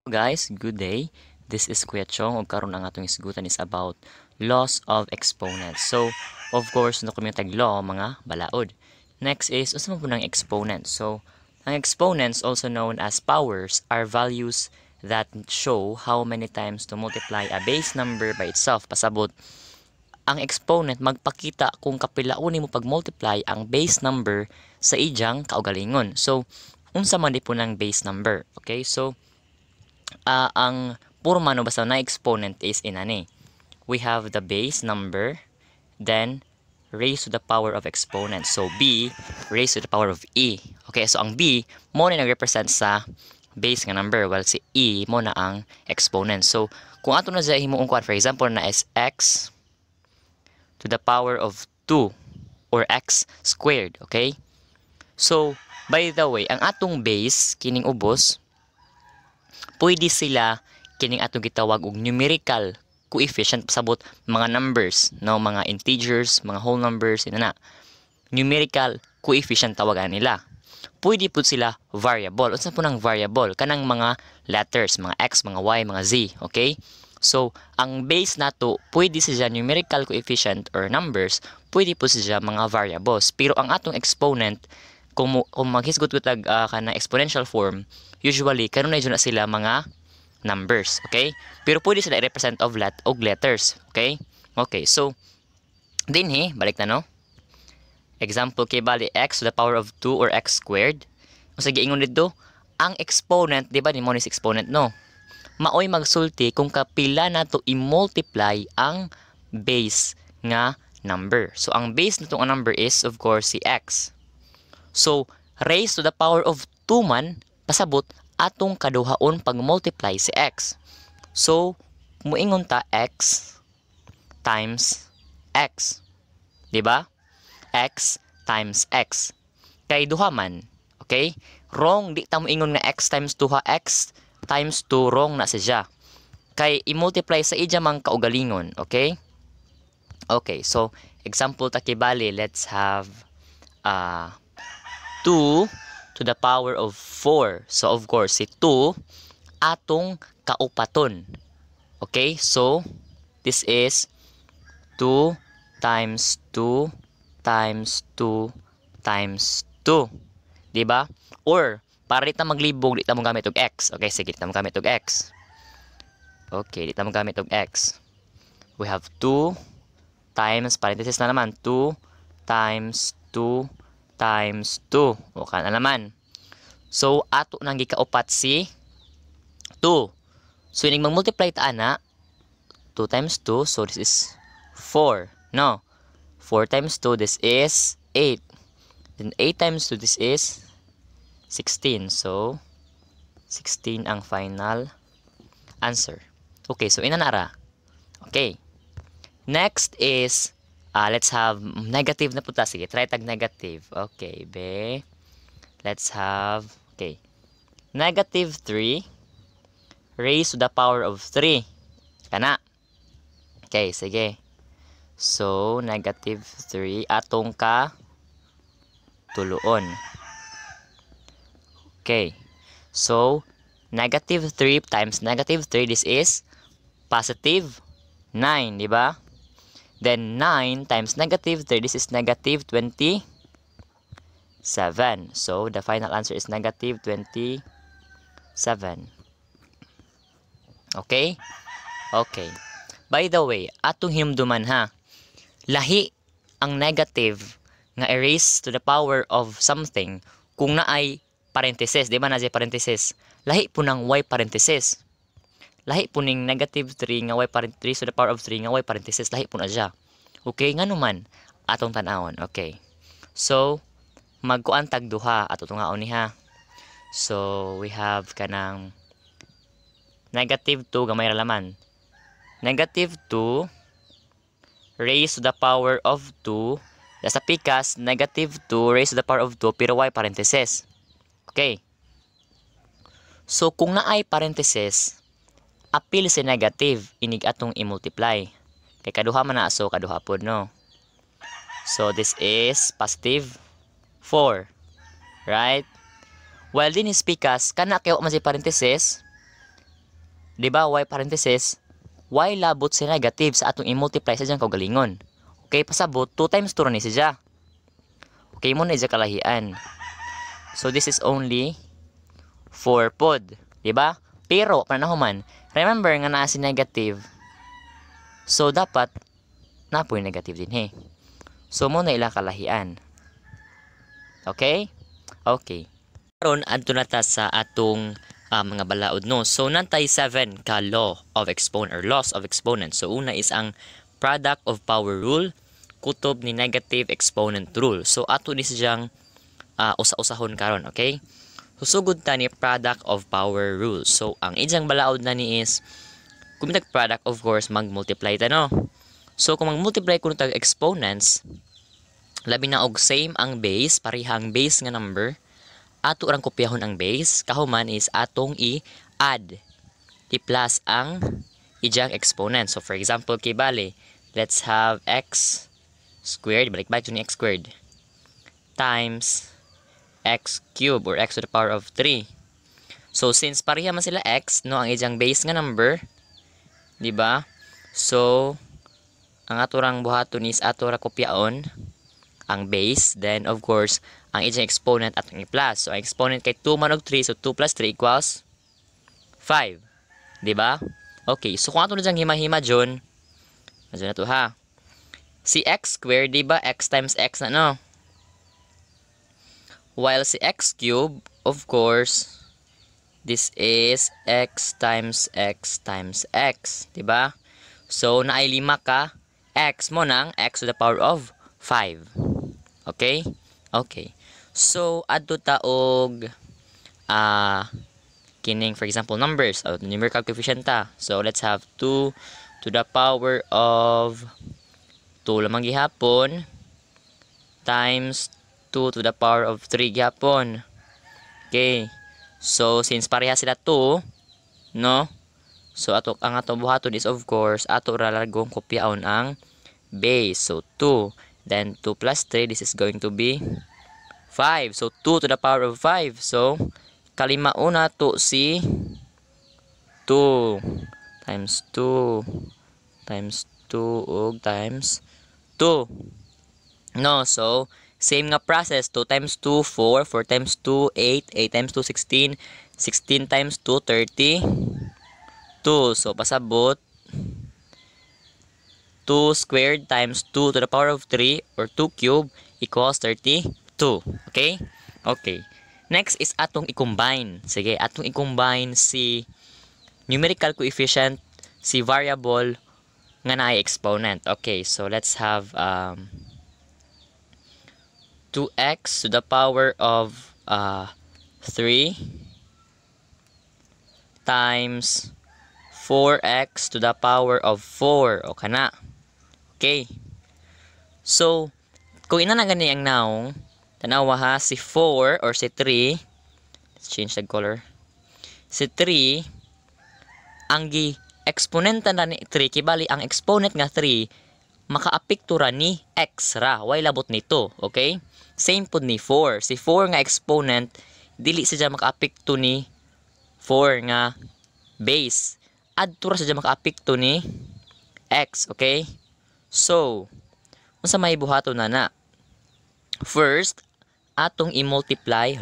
Guys, good day. This is Kuya Chong ug karon ang atong isgutan is about laws of exponents. So, of course, no kami tag law mga balaod. Next is unsa man po ng exponents. So, ang exponents, also known as powers, are values that show how many times to multiply a base number by itself. Pasabot, ang exponent magpakita kung kapilaon mo pag-multiply ang base number sa iyang kaugalingon. So, unsa man di po ng base number. Okay? So, ang porma no basta na exponent is inani. We have the base number, then raised to the power of exponent. So b raised to the power of e. Okay, so ang b mo na nag-represent sa base nga number, while si e mo na ang exponent. So kung ato na sa himuong kuan, for example na is x to the power of 2 or x squared. Okay, so by the way, ang atong base kining ubos, pwede sila kining atong gitawag og numerical coefficient, pasabot mga numbers, no, mga integers, mga whole numbers, ina na. Numerical coefficient tawagan nila. Pwede pud sila variable. Unsa po nang variable? Kanang mga letters, mga x, mga y, mga z, okay? So, ang base nato, pwede siya numerical coefficient or numbers, pwede po siya mga variables. Pero ang atong exponent, kung maghisgot ko tag kanang exponential form, usually karon na sila mga numbers, okay? Pero pwede sila i-represent og letters, okay? Okay, so dinhi balik na no. Example kay bali x to the power of 2 or x squared. Unsa giingon didto? Ang exponent, di ba, ni mo ni exponent no? Maoy magsulti kung kapila nato i-multiply ang base nga number. So ang base nitong number is of course si x. So raised to the power of 2 man pasabot atong kaduhaon pag-multiply si x. So, muingon ta x times x. Diba? X times x. Kay duha man. Okay? Wrong, di ta moingon nga x times 2 ha. X times 2, wrong na siya. Kay i-multiply sa ija mang kaugalingon. Okay? Okay, so, example ta kibali, let's have 2 to the power of 4. So, of course, si 2 atong kaupaton. Okay? So, this is 2 times 2 times 2 times 2. Diba? Or, para di ta maglibog, di ta mo gamit og x. Okay, sige, di ta mo gamit og x. Okay, di ta mo gamit og x. We have 2 times, parenthesis na naman, 2 times 2 times 2. O ka na naman. So, ato nang gikaupat si 2. So, ining mag-multiply ta ana, 2 times 2, so this is 4. No? 4 times 2, this is 8. Then 8 times 2, this is 16. So, 16 ang final answer. Okay, so inanara. Okay. Next is let's have negative na puta. Sige, try tag negative. Okay, be. Let's have, okay, negative 3 raised to the power of 3. Kana. Okay, sige. So, negative 3 atong ka tuluon. Okay. So, negative 3 times negative 3, this is positive 9, di ba? Then 9 times negative 3, this is negative 27. So, the final answer is negative 27. Okay? Okay. By the way, atong hinumduman ha, lahi ang negative nga erase to the power of something kung naay parenthesis. Di ba na siya parenthesis? Lahi po ng y parenthesis. Lahi po ning negative 3 nga y parenthesis to the power of 3 nga y parenthesis. Lahi po na siya. Okay, nga naman atong tanawon. Okay. So, magkuan tag duha ato tungaon ni ha. So, we have kanang negative 2 gamay ra laman. Negative 2 raised to the power of 2. Sa pikas, negative 2 raised to the power of 2 pero y parenthesis. Okay. So, kung naay parenthesis, apil si negative, inig atong i-multiply. Kay kaduha man na, so kaduha pod, no? So, this is positive 4. Right? While din is pikas, kana kayo man si parenthesis, di ba, y parenthesis, y labot si negative sa atong i-multiply sa diyang kaugalingon. Okay, pasabot, 2 times 2 ni siya. Okay mo na siya kalahian. So, this is only 4 pod. Diba? Pero, panahuman, remember nga naa si negative. So, dapat, napoy negative din, he. So, mo na ilang kalahian. Okay? Okay. Karon adto na ta sa atong mga balaod, no. So, nantay 7 ka law of exponent or laws of exponent. So, una is ang product of power rule, kutob ni negative exponent rule. So, ato ni siyang usa-usahon karon, okay? Susugod ta ni product of power rule. So, ang ijang balaod na ni is, kung product, of course, mag-multiply ta, no? So, kung mag-multiply ko ng exponents, labi na og same ang base, parihang base nga number, ato orang kopyahon ang base, kahuman is atong i-add, i-plus ang ijang exponent. So, for example, kay bale, let's have x squared, balik-balik to ni x squared, times x cube or x to the power of 3. So, since pareha man sila x, no, ang ijang base nga number, di ba? So, ang ato rang buhaton is ato ra kopyaon ang base, then of course, ang ijang exponent atong i-plus. So, ang exponent kay 2 man og 3, so 2 plus 3 equals 5. Di ba? Okay, so kung ato na diyang hima-hima dyan, na to ha. Si x squared, di ba? X times x na, no? While si x cube, of course, this is x times x times x, diba? So, naay 5 ka, x mo nang x to the power of 5. Okay? Okay. So, adto ta og kining, for example, numbers, numerical coefficient ta. So, let's have 2 to the power of 2 lamang gihapon times 2 to the power of 3 gihapon. Okay. So, since pareha sila 2, no? So, ang atong buhaton is, of course, ato ralargong kopyaon ang base. So, 2. Then, 2 plus 3, this is going to be 5. So, 2 to the power of 5. So, kalima una to si 2 times 2 times 2 ug times 2. No, so, same nga process, 2 times 2, 4, 4 times 2, 8, 8 times 2, 16, 16 times 2, 30, 2. So, pasabot, 2 squared times 2 to the power of 3, or 2 cube, equals 32. Okay? Okay. Next is atong i-combine. Sige, atong i-combine si numerical coefficient, si variable, nga na ay exponent. Okay, so let's have 2x to the power of 3 times 4x to the power of 4. O kana. Okay. So, kung ina na gani ang naong, tanawa ha, si 4 or si 3, let's change the color. Si 3, ang exponenta na ni 3, kibali ang exponent nga 3, makaapekto ra ni x ra, way labot nito, okay? Same pod ni 4. Si 4 nga exponent, dili siya makaapekto ni 4 nga base. Adto ra siya makaapekto ni x, okay? So, unsa may buhaton na? First, atong i-multiply,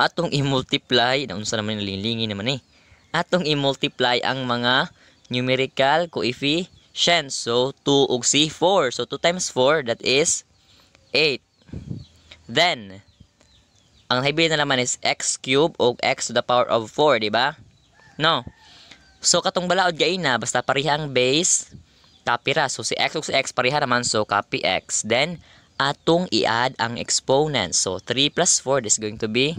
atong i-multiply, unsa naman nalilingin naman atong i-multiply ang mga numerical coefficients. So, 2 ug si 4. So, 2 times 4, that is 8. Then, ang hybrid na naman is x cube o x to the power of 4, di ba? No. So, katong balaod gay na, basta pareha ang base, copy ra. So, si x ug si x pareha naman, so copy x. Then, atong i-add ang exponent. So, 3 plus 4 is going to be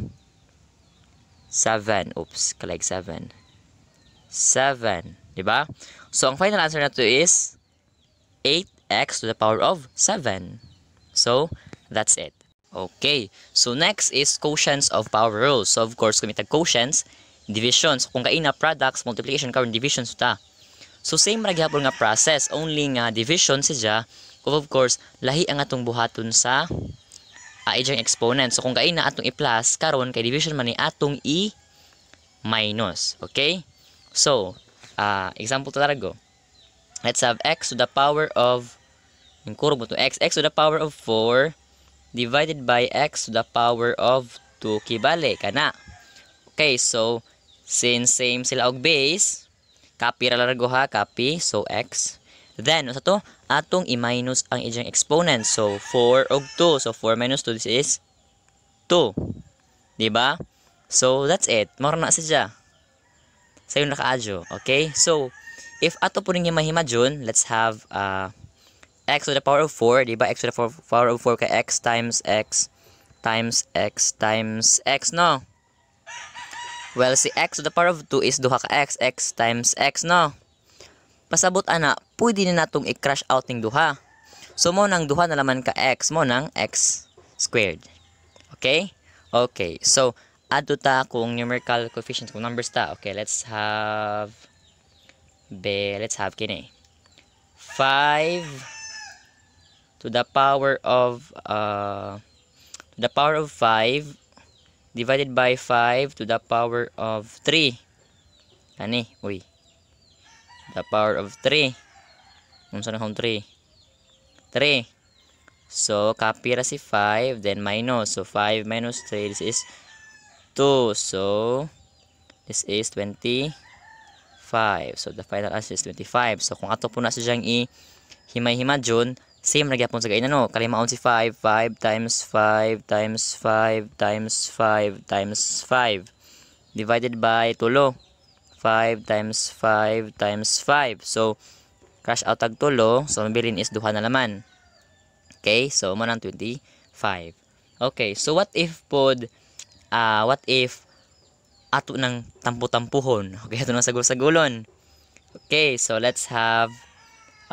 7. Oops, kalag 7. 7, di ba? So, ang final answer na to is 8x to the power of 7. So, that's it. Okay. So, next is quotients of power rules. So, of course, kung itag quotients, divisions. Kung kaina products, multiplication, karon divisions ta. So, same ra gyapon nga process. Only nga division siya. Of course, lahi ang atong buhaton sa ijang exponent. So, kung kaina atong i-plus, karon kay division man ni atong i-minus. Okay? So, example to tarago. Let's have x to the power of, yung kurog mo to, x to the power of 4 divided by x to the power of 2 kibale kana. Okay, so since same sila og base, copy ra largo ha, copy. So x. Then sa to, atong i-minus ang iyang exponent. So 4 og 2. So 4 minus 2, this is 2. Diba? So that's it. Maro na siya. Sayo nakaadyo. Okay? So if ato po ning himahima dyan, let's have x to the power of 4, diba? X to the power of 4 kay x times x times x times x, no? Well, si x to the power of 2 is duha ka x, x times x, no? Pasabot ana, pwede na natong i-crash out ning duha. So mo nang duha na laman ka x, mo nang x squared. Okay? Okay. So add to ta kung numerical coefficients, kung numbers ta. Okay, let's have kini 5 to the power of 5 divided by 5 to the power of 3. Kani, uy. The power of 3. Unsa na hong 3? 3. So copy ra si 5, then minus. So 5 minus 3, this is 2. So this is 25. So the final answer is 25. So kung ato po na siyang i-himay-hima dyan, same na gyapon sa gainan, no? Kalimaon si 5. 5 times 5 times 5 times 5 times 5 divided by tulo. 5 times 5 times 5. So crash out tag tulo. So mabilin is duha na laman. Okay, so mo nang 25. Okay, so what if ato nang tampo-tampuhon? Okay, ato nang sagol-sagulon. Okay, so let's have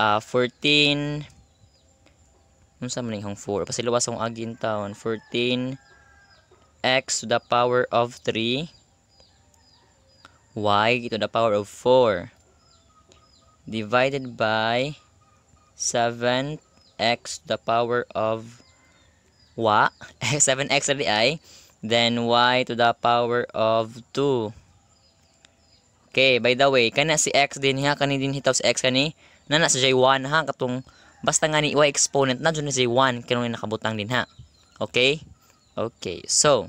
14. Unsa man ning 4? Pasiluwas ang agin taon. 14 x to the power of 3 y to the power of 4 divided by 7 x to the power of 7x na di ay, then y to the power of 2. Okay, by the way, kana si x din ha, kani din hitaw si x kani nana sa j1 ha, katong basta nga ni y exponent na dyan na j1 kanong nakabutang din ha. Okay? Okay, so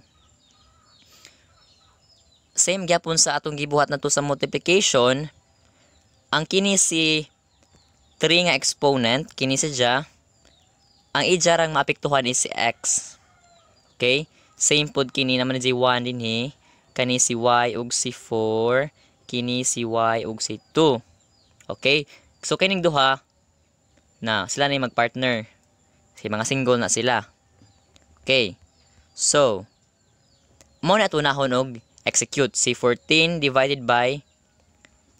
same gyapon sa atong gibuhat na to sa multiplication. Ang kini si 3 nga exponent, kini si ja, ang ijarang maapektuhan is si x. Okay? Same pod kini naman ni j1 din he. Kani si y ug si 4, kini si y ug si 2. Okay? So kining duha na sila na magpartner. Si mga single na sila. Okay? So mo na tunahon og execute si 14 divided by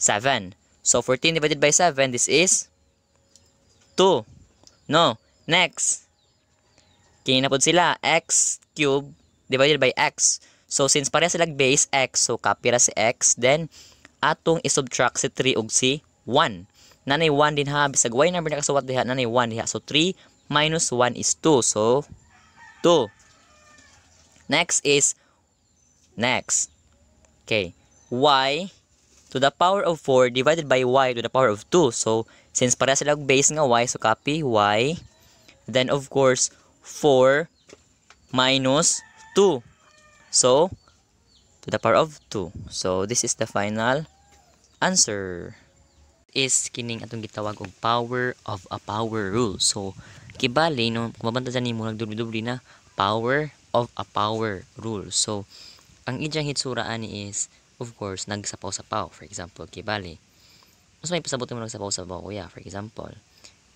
7. So 14 divided by 7, this is 2. No. Next, kinapod sila x cube divided by x. So since pareha sila base x, so copy ra si x, then atong isubtract si 3 ug si 1. Nanay 1 din ha, bisag y number na kasuwat diha, nanay 1 diha. So 3 minus 1 is 2. So 2. Next. Okay, y to the power of 4 divided by y to the power of 2. So since pareha sila base nga y, so copy y. Then of course 4 minus 2. So to the power of 2. So this is the final answer. Is kining atong gitawag og power of a power rule. So kibali no, kung mabanta dyan mo nagdubli-dubli na power of a power rule. So ang idyang hitsura ani is of course nagsapaw-sapaw. For example, kibali mas may pasabot mo nagsapaw-sapaw kuya. For example,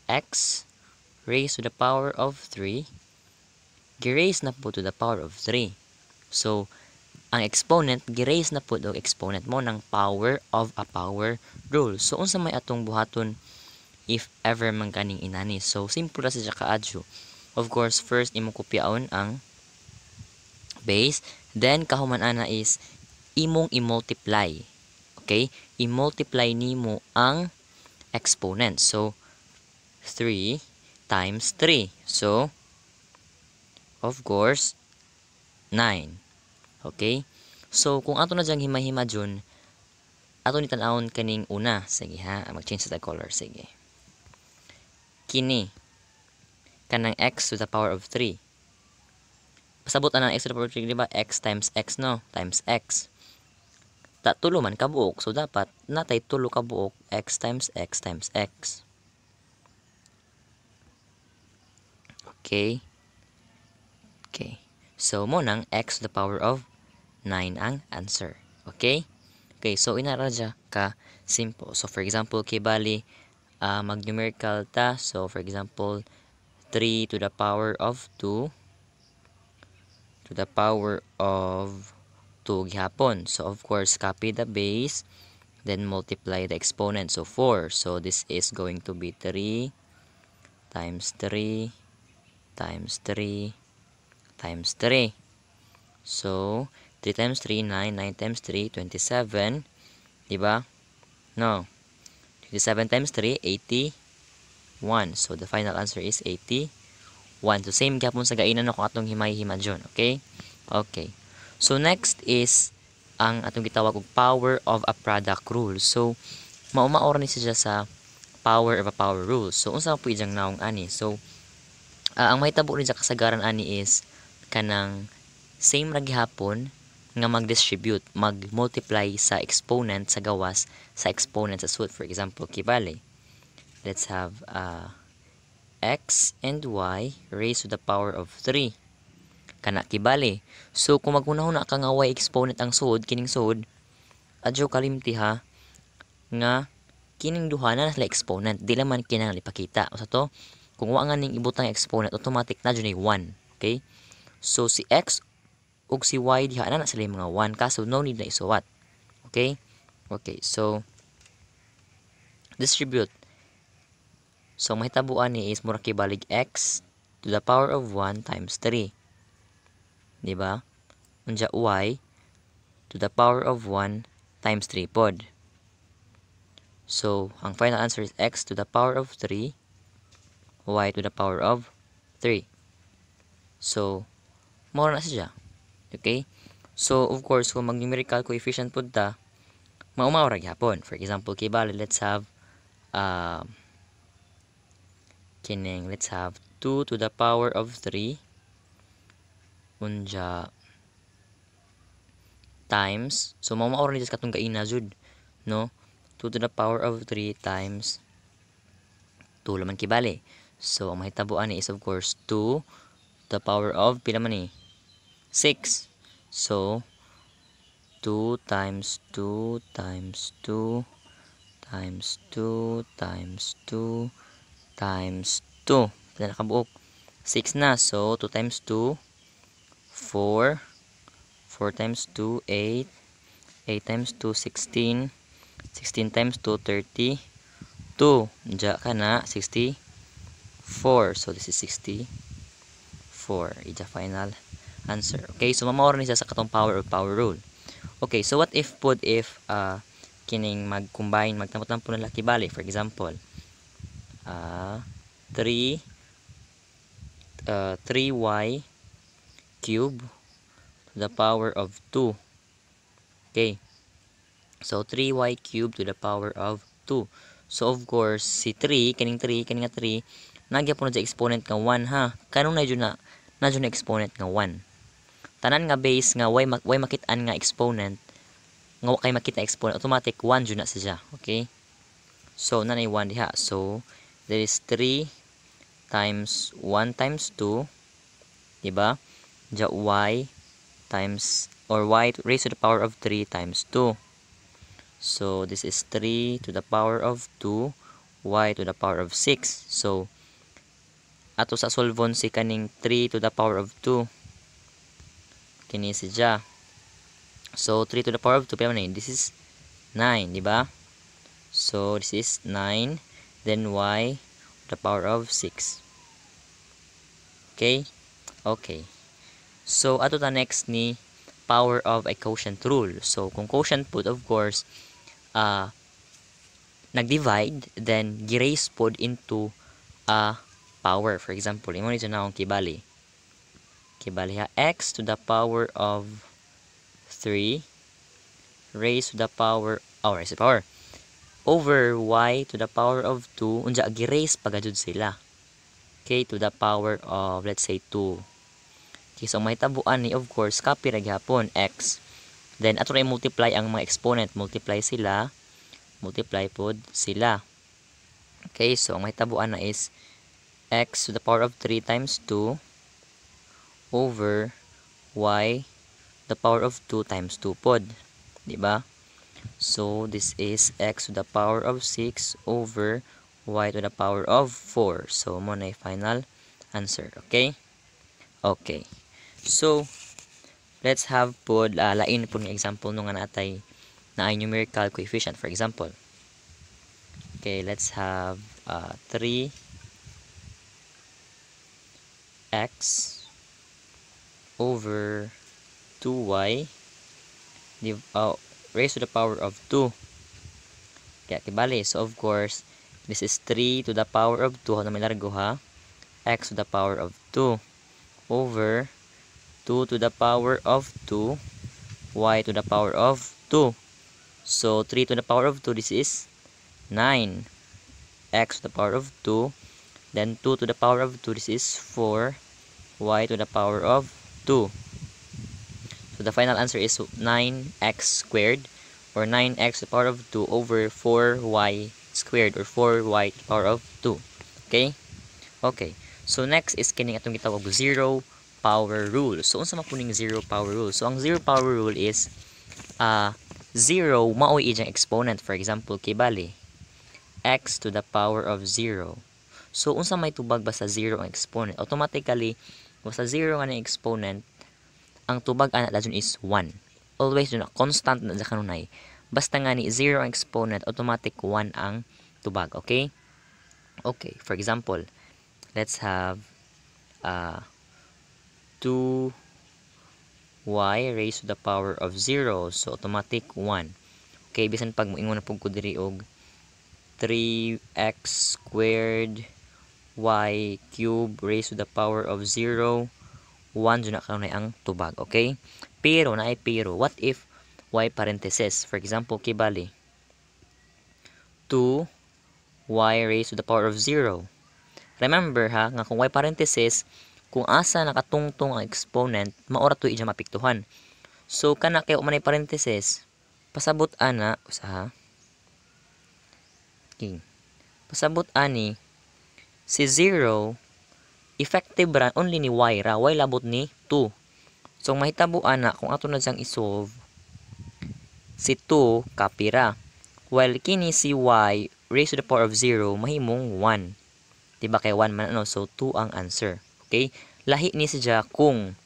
x raised to the power of 3 gi-raise na po to the power of 3. So ang exponent gi-raise na po og exponent mo ng power of a power rule. So unsa may atong buhaton if ever man kaning inani? So simple ra siya kaadyo. Of course, first imo kopyaon ang base, then kahuman ana is imong i-multiply. Okay? I-multiply nimo ang exponent. So 3 times 3. So of course 9. Okay? So kung ato na diyang himay-hima dyan, ato ni tan-awon kaning una. Sige ha, mag-change sa color. Sige. Kini kanang x to the power of 3. Pasabot na ng x to the power of 3, di ba? X times x, no? Times x. Tulo man kabuok. So, dapat natay tulo kabuok x times x times x. Okay. Okay. So, mo nang x to the power of 9 ang answer. Okay? Okay, so inaradya ka simple. So, for example, kay bali, mag-numerical ta. So, for example, 3 to the power of 2 to the power of 2 gihapon. So, of course, copy the base, then multiply the exponent. So, 4. So, this is going to be 3 times 3 times 3 times 3. So, 3 times 3, 9. 9 times 3, 27. Diba? No. 27 times 3, 81. So, the final answer is 81. So, same gapon sa gainan no kung atong himay-hima dyan. Okay? Okay. So, next is ang atong gitawag og power of a product rule. So, maumaora ni siya sa power of a power rule. So, unsa po ijang naong ani? So, ang mahitabo rin sa kasagaran ani is kanang same ra gihapon nga mag-distribute, mag-multiply sa exponent sa gawas sa exponent sa suit. For example, kibali. Let's have x and y raised to the power of 3. Kana kibali. So, kung maghuna-huna ka nga y exponent ang suod, kining suod, adyo kalimti ha, nga kining duha na sila exponent. Di man kinang ipakita. O sa to, kung wa nga ning ibutang exponent, automatic na dyan ay 1. Okay? So, si x ug si y diha na sila mga 1. Kaso, no need na isuwat. Okay? Okay. So, distribute. So, mahitabuan ni is mura kibalig x to the power of 1 times 3. Diba? Unja y to the power of 1 times 3 pod. So, ang final answer is x to the power of 3, y to the power of 3. So, mura na siya. Okay? So, of course, kung mag-numerical coefficient pod ta, maumawara gyapon. For example, kibali, let's have let's have 2 to the power of 3 unja times, so maumawara ni katong kaina jud, no? 2 to the power of 3 times 2 laman kibali. So, ang mahitabuan ni is of course 2 to the power of pila man ni 6. So, 2 times 2 times 2 times 2 times 2 times 2. Pila nakabuok? 6 na. So, 2 times 2, 4. 4 times 2, 8. 8 times 2, 16. 16 times 2, 32. Diya ka na, 64. So, this is 64. Ija final answer. Okay, so mamawar ni siya sa katong power of power rule. Okay, so what if pod if kining mag-combine, magtampo-tampo na laki bali. For example, 3y cube to the power of 2. Okay. So, 3y cube to the power of 2. So, of course, si 3, kaning nga 3, nagya po na sa exponent nga 1, ha? Kanong na dyan na exponent nga 1. Tanan nga base nga, y makitaan nga exponent, nga kay makita exponent, automatic 1 dyan na siya. Okay? So, nanay 1 diha. So, there is 3 times 1 times 2, diba? Diya y times, or y raised to the power of 3 times 2. So, this is 3 to the power of 2, y to the power of 6. So, ato sa solvon si kaning 3 to the power of 2. Kini si ja. So, 3 to the power of 2, this is 9, diba? So, this is 9. Then, y to the power of 6. Okay? Okay. So, ato ta next ni power of a quotient rule. So, kung quotient pod, of course, nag-divide, then gi-raise pod into a power. For example, imo ni na akong kibali. Kibali ha, x to the power of 3 raised to the power raise to the power over y to the power of 2 unja gi-raise pagajud sila. Okay, to the power of let's say 2. Okay, so mahitabuan ni of course copy ra gyapon x. Then ato ra multiply ang mga exponent, multiply pod sila. Okay, so ang mahitabuan na is x to the power of 3 times 2 over y to the power of 2 times 2 pod, di ba? So, this is x to the power of 6 over y to the power of 4. So, mo na final answer. Okay? Okay. So, let's have po, lain po ng example nung natay na ay numerical coefficient. For example, okay, let's have 3x over 2y raised to the power of 2. Kaya kibali. So, of course, this is 3 to the power of 2. Ano may largo ha? X to the power of 2 over 2 to the power of 2 y to the power of 2. So, 3 to the power of 2, this is 9. X to the power of 2. Then, 2 to the power of 2, this is 4. Y to the power of 2. So, the final answer is 9x squared or 9x to the power of 2 over 4y squared or 4y to the power of 2. Okay? Okay. So, next is kining atong gitawag zero power rule. So, unsa man puning zero power rule? So, ang zero power rule is 0 maoy iyang exponent. For example, kibali x to the power of 0. So, unsa may tubag basta 0 ang exponent? Automatically, basta 0 nga ang exponent, ang tubag ana dayon is 1. Always do na constant na sa kanunay. Basta nga ni 0 ang exponent, automatic 1 ang tubag. Okay? Okay. For example, let's have 2y raised to the power of 0. So, automatic 1. Okay? Bisan pag moingon na pug ko diri og 3x squared y cube raised to the power of 0. 1 dyan na kanunay ang tubag. Okay? Pero, what if y parenthesis? For example, kibali 2y raised to the power of 0. Remember ha, nga kung y parenthesis, kung asa nakatungtong ang exponent, maora to ija mapiktuhan. So, kana kayo manay parenthesis, pasabot ana, usaha. Okay. Pasabot ani, si 0, effective ra only ni y ra, y labot ni 2. So, mahitabuan na kung ato na siyang isolve, si 2 copy ra. While kini si y raised to the power of 0, mahimong 1. Diba kay 1 man ano? So, 2 ang answer. Okay? Lahi ni siya kung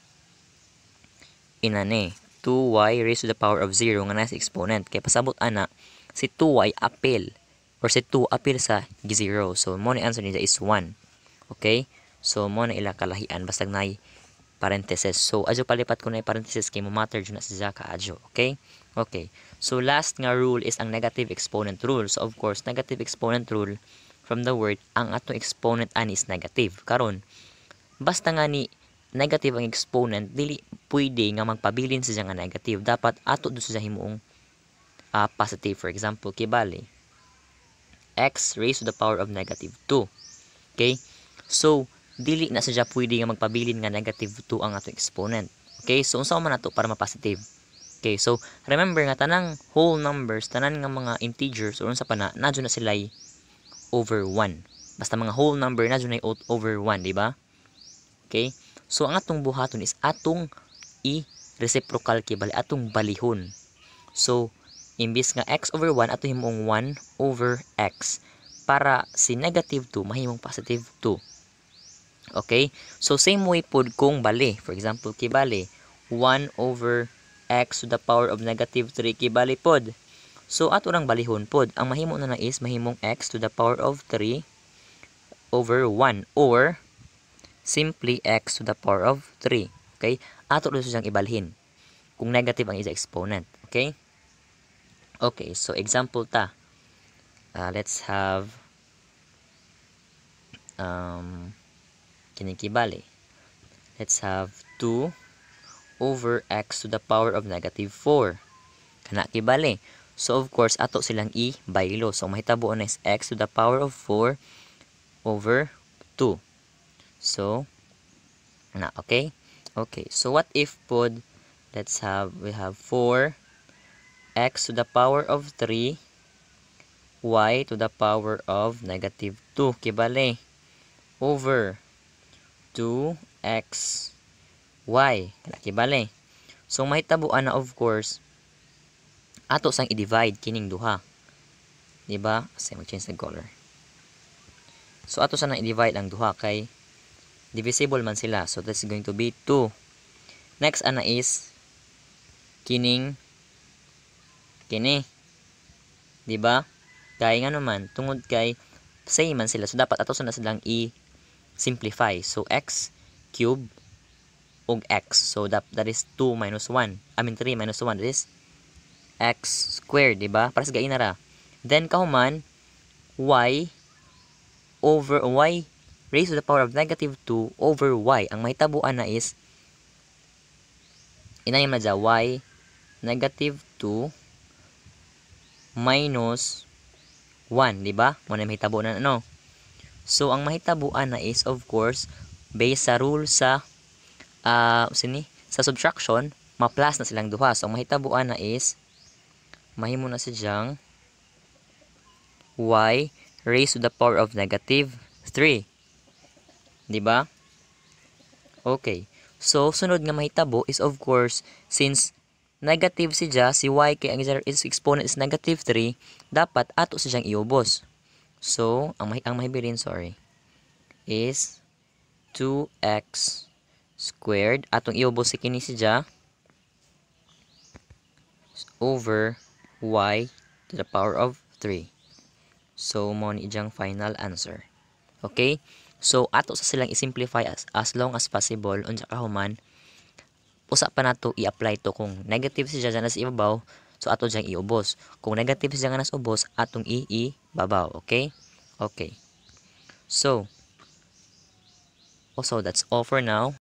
inane 2y raised to the power of 0 nga nasa exponent. Kaya pasabot ana, si 2y appeal or si 2 appeal sa 0. So, mo ni answer niya is 1. Okay? So, mo na ila kalahian basta nay parenthesis. So, adyo palipat ko na parenthesis kay mo matter dyan na siya ka adyo. Okay? Okay. So, last nga rule is ang negative exponent rule. So, of course, negative exponent rule from the word, ang atong exponent ani is negative. Karon, basta nga ni negative ang exponent, dili pwede nga magpabilin siya nga negative. Dapat ato do siya himuong positive. For example, kibali x raised to the power of negative 2. Okay? So, dili na siya pwede nga magpabilin nga negative 2 ang atong exponent. Okay? So, unsa man nato para ma-positive? Okay, so remember nga tanang whole numbers, tanan nga mga integers or unsa pa na nadyo na sila over 1. Basta mga whole number nadyo na over 1, di ba? Okay? So, ang atong buhaton is atong i-reciprocal kibali, atong balihon. So, imbis nga x over 1, ato himong 1 over x. Para si negative 2, mahimong positive 2. Okay? So, same way pod kung bali. For example, kibali, 1 over x to the power of negative 3 kibali pod. So, ato nang balihon pod. Ang mahimo na is mahimong x to the power of 3 over 1 or simply x to the power of 3. Okay? Ato rin siyang ibalhin kung negative ang isa exponent. Okay? Okay, so example ta. Let's have kinikibali. Let's have 2 over x to the power of negative 4. Kana kibali. So of course ato silang i-baylo. So mahitabo na is x to the power of 4 over 2. So okay? Okay. So what if we have 4 x to the power of 3 y to the power of negative 2 kibale over 2x y kibale. So mahitabuan na of course ato sang i-divide kining duha. Diba? Kasi mag-change ng color. So ato sa nang i-divide ang duha kay divisible man sila. So that's going to be 2. Next ana is kini. Diba? Kay nga naman tungod kay same man sila. So dapat ato sa na silang i-simplify. So x cube og x. So that is 2 minus 1. 3 minus 1. That is x squared, diba? Para sa gaina ra. Then kahuman y over y raised to the power of negative 2 over y. Ang mahitabuan na is inayon na dyan y negative 2 minus 1, diba? Muna mahitabo na ano. So ang mahitabuan na is of course based sa rule sa sa subtraction, ma-plus na silang duha. So ang mahitabuan na is mahimo na sidyang y raised to the power of negative 3. Diba? Okay. So, sunod nga mahitabo is of course, since negative si y kay ang exponent is negative 3, dapat ato sidyang iubos. So, ang mahibirin, is 2x squared. Atong iubos si kini siya over y to the power of 3. So, mo ni ijang final answer. Okay? So, ato sa silang i-simplify as long as possible. Unsa kahuman, usa pa nato i-apply to kung negative siya dyan sa ibabaw. So, ato dyan iubos. Kung negative siya nga nas ubos, atong i-babaw. Okay? Okay. So, that's all for now.